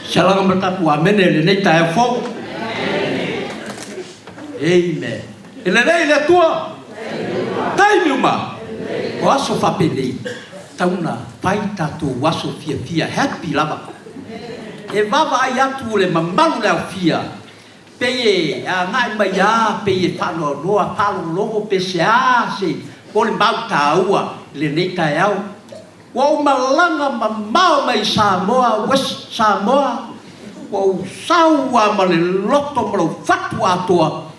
Salaga ma le tatou Amene i lenei taeao fou. Amen. E lelei le Atua. Taimi uma. O aso faapenei, tau na fai tatou aso fiafia, happy lava. E vaavaai atu le mamalu le aofia, pei e agai mai lava, pei e faanoanoa, faalogologo pe se a se molimau taua i lenei taeao. Ua ou malaga mamao mai Samoa, West Samoa, ua ou sau lava ma le loto ma lou fatu atoa,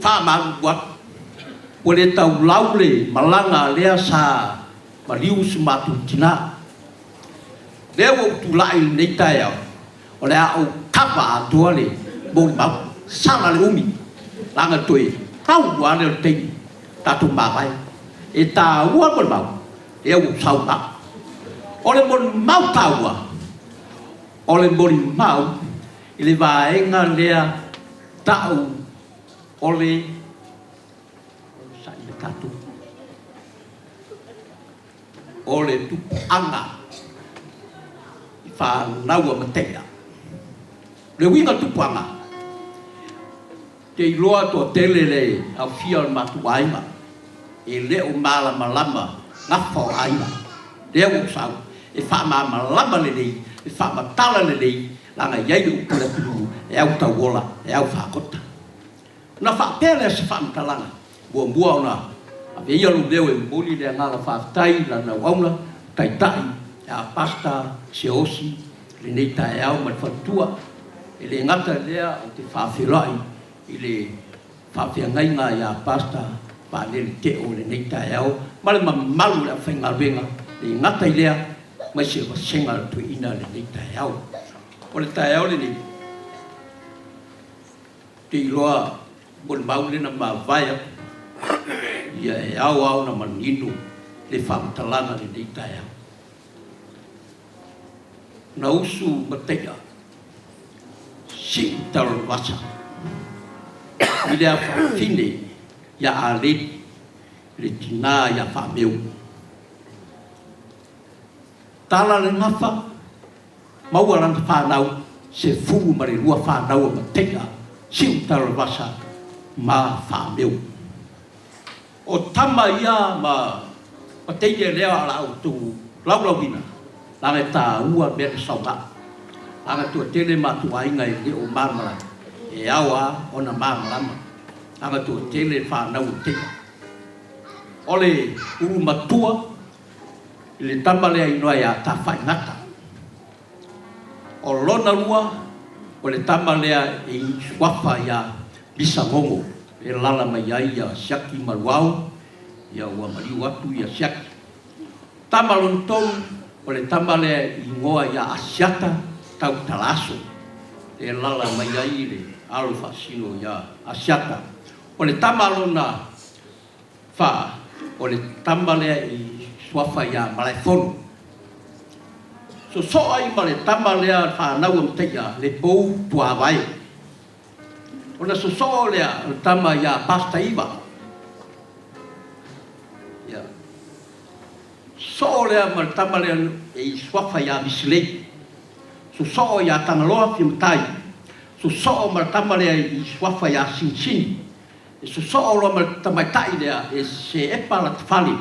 faamalulu atu. Ua le taulau le malaga lea sa maliu si matou tina. Lea ua ou tulai i lenei taeao, o le a ou kava atoa le molimau, sala le umi, leaga toe pau lava lea o le taimi tatou mavae. E taua le molimau, lea ua ou sau ma au. O le molimau taua, o le molimau i le vaega lea tau o le onosai le tatou o le tupuaga i fanau a Mataia. O le uiga o le tupuaga, te iloa toatele le aofia o le matou aiga e le o malamalama gafa o aiga. Lea ua ou sau e faamalamalama lelei, e faamatala lelei, leaga e i ai le upu a le atunuu, e au tauola, e au fagota. Ona faapea lea o se faamatalaga, muamua ona ave ia lou leo e momoli le agaga faafetai i lana auauna, Taitai ia Pastor Siaosi i lenei taeao ma le faletua. E le gata i lea ou te faafeiloai i le faafeagaiga ia Pastor Vaalele Teo i lenei taeao ma le mamalu o le aufaigaluega, e le gata i lea ma se vasega o le toeaina i lenei taeao. O le taeao lenei, ou te iloa molimau lea na mavae atu, ia e ao lava ona manino le faamatalaga i lenei taeao. Na usu mataia siu talalevasa i le afafine ia Aleli le tina ia Faameu. Tala le gafa, maua lana fanau, 12 fanau a Mataia, siu talalevasa ma Faameu. O tama ia ma teine lea o la outou laulauina, leaga e taua mea na sauga. Leaga e toatele matou aiga e le o malamalama, e ao lava ona malamalama, leaga e toatele fanau a teine. O le ulu matua i le tama lea igoa ia Tafaigata. O lona lua, o le tama lea i suafa ia Misagogo, e lala mai ai ia Siaki ma Luao, ia ua maliu atu ia Siaki. Tama lona tolu, o le tama lea i igoa ia Asiata Tautalaaso, e lala mai ai le alo faasino ia Asiata. O le tama lona fa, o le tama lea i suafa ia Malaefono. Sosoo ai ma le tama lea fanau a Mataia, le pou tuavae. Ona sosoo lea o le tama ia Pastor Iva. Ia. Sosoo lea ma le tama lea e i suafa ia Misilei. Sosoo ia Tagaloa Fiamatai. Sosoo ma le tama lea i suafa ia Sinisini. E sosoo loa ma le tamaitai lea e Seepa Latafale.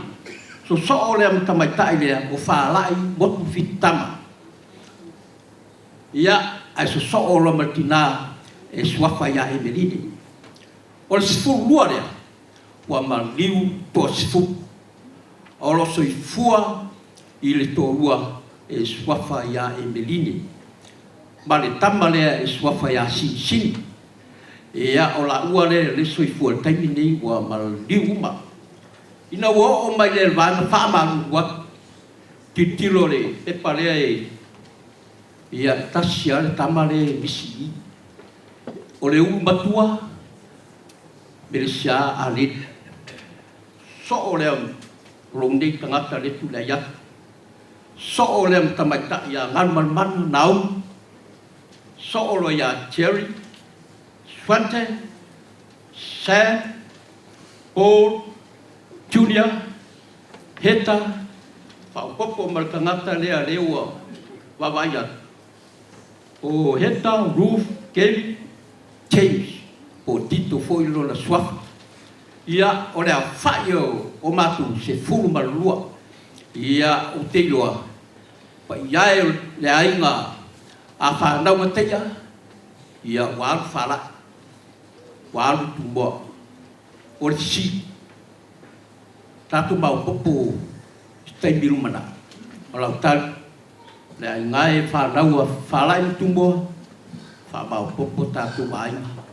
Sosoo lea ma tamaitai lea o Falai Motu Fitutama. Ia, ae sosoo loa ma le tina e suafa ia Emeline. O le 12 lea, ua maliu toasefulu. O lo o soifua i le toalua e suafa ia Emeline ma le tama lea e suafa ia Sinisini. Ia, o laua lea le soifua i le taimi lenei ua maliu uma. Ina ua oo mai lea i le vaega faamalulu atu, tilotilo le pepa lea e, ia, e tasi lava le tama lea e misi i i. O le ulu matua, Melesia Aleli. Soo lea o lou nei tagata lea e tulai atu. Soo lea ma tamaitai ia Galumalemana Naomi. Soo loa ia Jerry, Swante, Sam, Paul, Junior, Heta, faaopoopo ma le tagata lea lea ua vaavaai atu. O Heta, Ruth, Kelly, James, po o Tito foi lona suafa. Ia, o le aofa'i o matou 12. Ia, ou te iloa, paia e o le aiga a fanau ma taia, ia ua alu faala'i, ua alu Tumua. O le fesili, tatou maopoopo i se taimi lumanai? O lau tali, le aiga e, fanau a Falai ma Tumua, faamaopoopo tatou aiga.